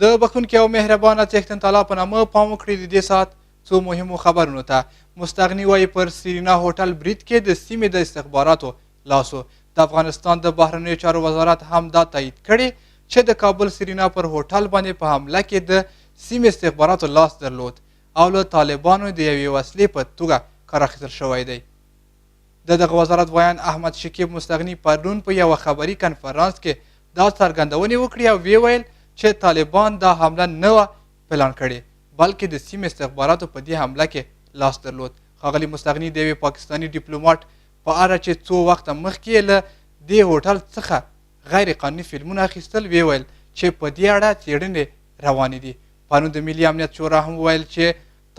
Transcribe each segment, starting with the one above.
د بخښونکي او مهربانه څښتن تعالی په نامه پام وکړئ د دې ساعت څو مهمو خبرونو ته. مستغني وایي پر سرینا هوټل برید کې د سیمې د استخباراتو لاس و. د افغانستان د بهرنیو چارو وزارت هم دا تایید کړې چې د کابل سرینا پر هوټل باندې په حمله کې د سیمې استخباراتو لاس درلود او له طالبانو د یوې وسلې په توګه کار اخیستل شوی دی. د دغه وزارت ویاند احمد شکیب مستغني پرون په یوه خبري کنفرانس کې دا څرګندونې وکړې او ویې ویل چې طالبان دا حمله نه وه پلان کړې بلکې د سیمې استخباراتو په دې حمله کې لاس درلود. ښاغلي مستغني د یوې پاکستاني ډیپلوماټ په اړه چې څو وخته مخکې یې له دې هوټل څخه غیر قانوني فلمونه اخیستل ویې ویل چې په دې اړه څېړنې روانې دي. پرون د ملي امنیت شورا هم وویل چې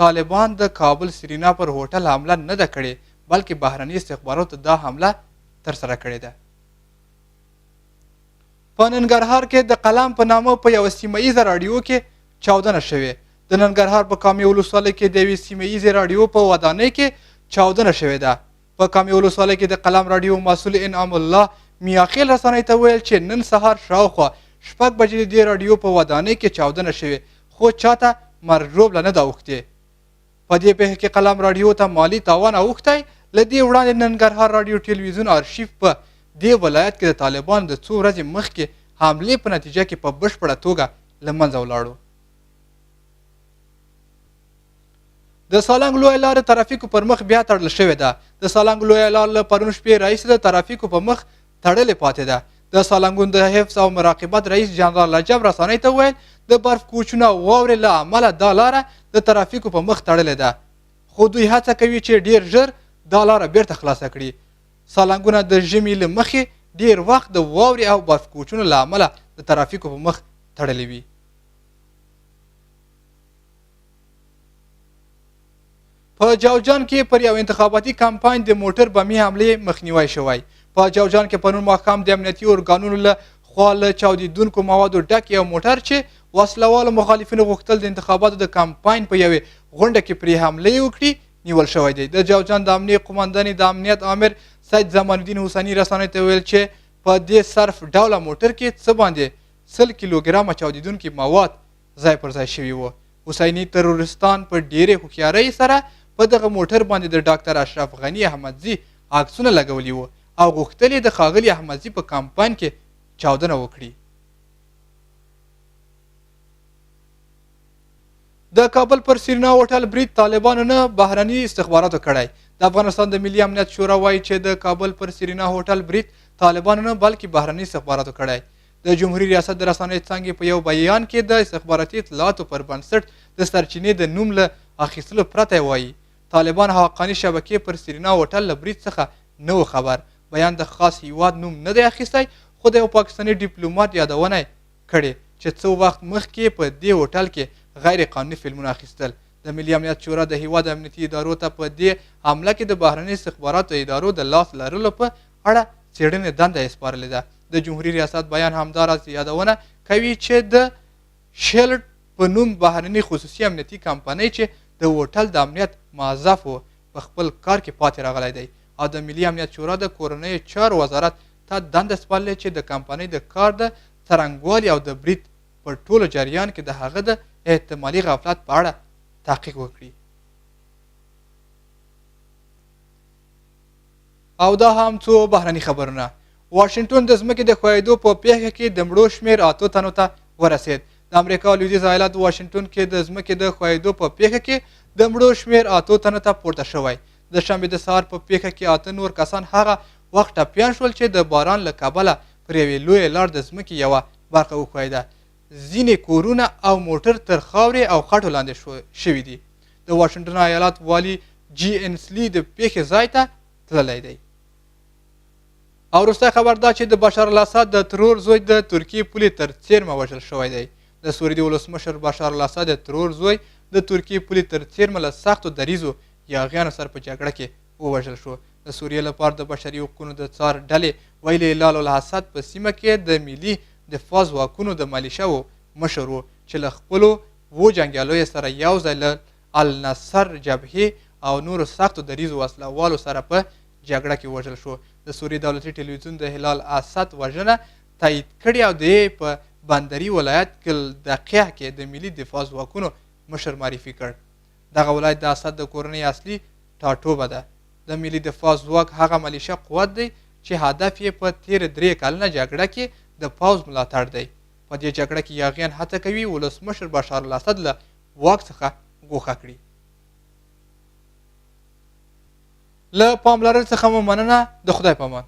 طالبان د کابل سرینا پر هوټل حمله نه ده کړې بلکې بهرني استخباراتو دا حمله ترسره کړې ده. په ننګرهار کې د قلم په نامه په یوه سیمه ییزه راډیو کې چاودنه شوې. د ننګرهار په کامې ولسوالۍ کې د یوې سیمه ییزې راډیو په ودانۍ کې چاودنه شوې ده. په کامې ولسوالۍ کې د قلم راډیو مسؤل انعام الله میاخیل رسنۍ ته وویل چې نن سهار شاوخوا 6 بجې د دې راډیو په ودانۍ کې چاودنه شوې خو چاته مرګ ژوبله نه ده اوښتې. په دې پېښه کې قلم راډیو ته مالي تاوان اوښتی. له دې وړاندې ننګرهار راډیو ټلویزیون آرشیف په دې ولایت کې د طالبانو د څو ورځې مخکې حملې په نتیجه کې په بشپړه توګه له منځه ولاړو. د سالنګ لویه لار د ترافیکو پر مخ بیا تړل شوې ده. د سالنګ لویه لار له پرون شپې راهیسې د ترافیکو په مخ تړلې پاتې ده. د سالنګونو د حفظ او مراقبت رئیس جنرال رجب رسنۍ ته وویل، د برف کوچونو او واورې له امله دا لاره د ترافیکو په مخ تړلې ده، خو دوی هڅه کوي چې ډېر ژر دا لاره بېرته خلاصه کړي. سالنګونه د ژمي له مخې ډېر وخت د واورې او برف کوچونو له امله د ترافیکو په مخ تړلې وي. په جوزجان کې پر یو انتخاباتي کمپاین د موټر بمي حملې مخنیوی شوی. په جوزجان کې پرون ماښام د امنیتي ارګانونو له خوا له چاودېدونکو موادو ډک یو موټر چې وسلهوالو مخالفینو غوښتل د انتخاباتو د کمپاین په یوې غونډه کې پرې حملې وکړي نیول شوی دی. د جوزجان د امنیې قوماندانې د امنیت آمر سید زمان الدین حسیني رسنۍ ته وویل چې په دې صرف ډوله موټر کې څه باندې 100 کیلوګرامه چاودېدونکي مواد ځای پر ځای شوي وو. حسیني تروریستان په ډېرې هوښیارۍ سره په دغه موټر باندې د ډاکتر اشرف غني احمدزي عکسونه لګولي وو او غوښتل یې د ښاغلي احمدزي په کمپاین کې چاودنه وکړي. د کابل پر سرینا هوټل برید طالبانو نه بهرني استخباراتو کړی. د افغانستان د ملي امنیت شورا وایي چې د کابل پر سرینا هوټل برید طالبانو نه بلکې بهرني استخباراتو کړی. د جمهوري ریاست د رسنیو څانګې په یو بیان کې د استخباراتي اطلاعاتو پر بنسټ د سرچینې د نوم له اخیستلو پرته وایي، طالبان او حقاني شبکې پر سرینا هوټل له برید څخه نه وو خبر. بیان د خاص هیواد نوم نه دی اخیستی، خو د یو پاکستاني ډیپلوماټ یادونه یې کړې چې څه وخت مخکې په دې هوټل کې غیر قانوني فلمونه اخیستل. د ملي امنیت شورا د هیواد امنیتي ادارو ته په دې حمله کې د بهرني استخباراتو ادارو د لاس لرلو په اړه څېړنې دنده یې سپارلې ده. د جمهوري ریاست بیان همداراز یادونه کوي چې د شیلډ په نوم بهرني خصوصي امنیتي کمپنۍ چې د هوټل د امنیت موظف و په خپل کار کې پاتې راغلی دی او د ملي امنیت شورا د کورنیو چارو وزارت ته دنده سپارلې چې د کمپنۍ د کار د څرنګوالي او د برید په ټولو جریان کې د هغه د احتمالي غفلت په اړه تحقیق وکړي. او دا هم څو بهرني خبرونه. واشنګټن د ځمکې د ښویېدو په پېښه کې د مړو شمېر 8 تنو ته ورسېد. د امریکا لویدیځ ایالت واشنګټن کې د ځمکې د ښویېدو په پېښه کې د مړو شمېر 8 تنو ته پورته شوی. د شنبې د سهار په پېښه کې 8 نور کسان هغه وخت ټپیان شول چې د باران له کبله پر یوې لویې لار د ځمکې یوه برخه وښویېده. ځینې کورونه او موټر تر خاورې او خټو لاندې شوي دي. د واشنګټن ایالت والي جی انسلي د پېښې ځای ته تللی دی. او وروستی خبر دا چې د بشار الاسد د ترور زوی د ترکیې پولې تر څېرمه وژل شوی دی. د سوریې د ولسمشر بشار الاسد د ترور زوی د ترکیې پولې تر څېرمه له سختو دریځو یاغیانو سره په جګړه کې ووژل شو. د سوریې لپاره د بشري حقوقو د څار ډلې ویلي هلال الاسد په سیمه کې د ملي دفاع ځواکونو د ملیشه وو مشر و چې له خپلو وو جنګیالیو سره یو ځای له النصر جبهې او نورو سختو دریځو وسله والو سره په جګړه کې ووژل شو. د سوریې دولتي ټلویزیون د هلال اسد وژنه تایید کړې او د په بندري ولایت ګلدقیه کې د ملي دفاع ځواکونو مشر معرفي کړ. دغه ولایت د اسد د کورنۍ اصلي ټاټوبه ده. د ملي دفاع ځواک هغه ملیشه قوت دی چې هدف یې په تېره درې کلنه جګړه کې د پوځ ملاتړ دی. په دې جګړه کې یاغیان هڅه کوي ولسمشر بشارالاسد له واک څخه ګوښه کړي. له پاملرنې څخه مو مننه، د خدای په امان.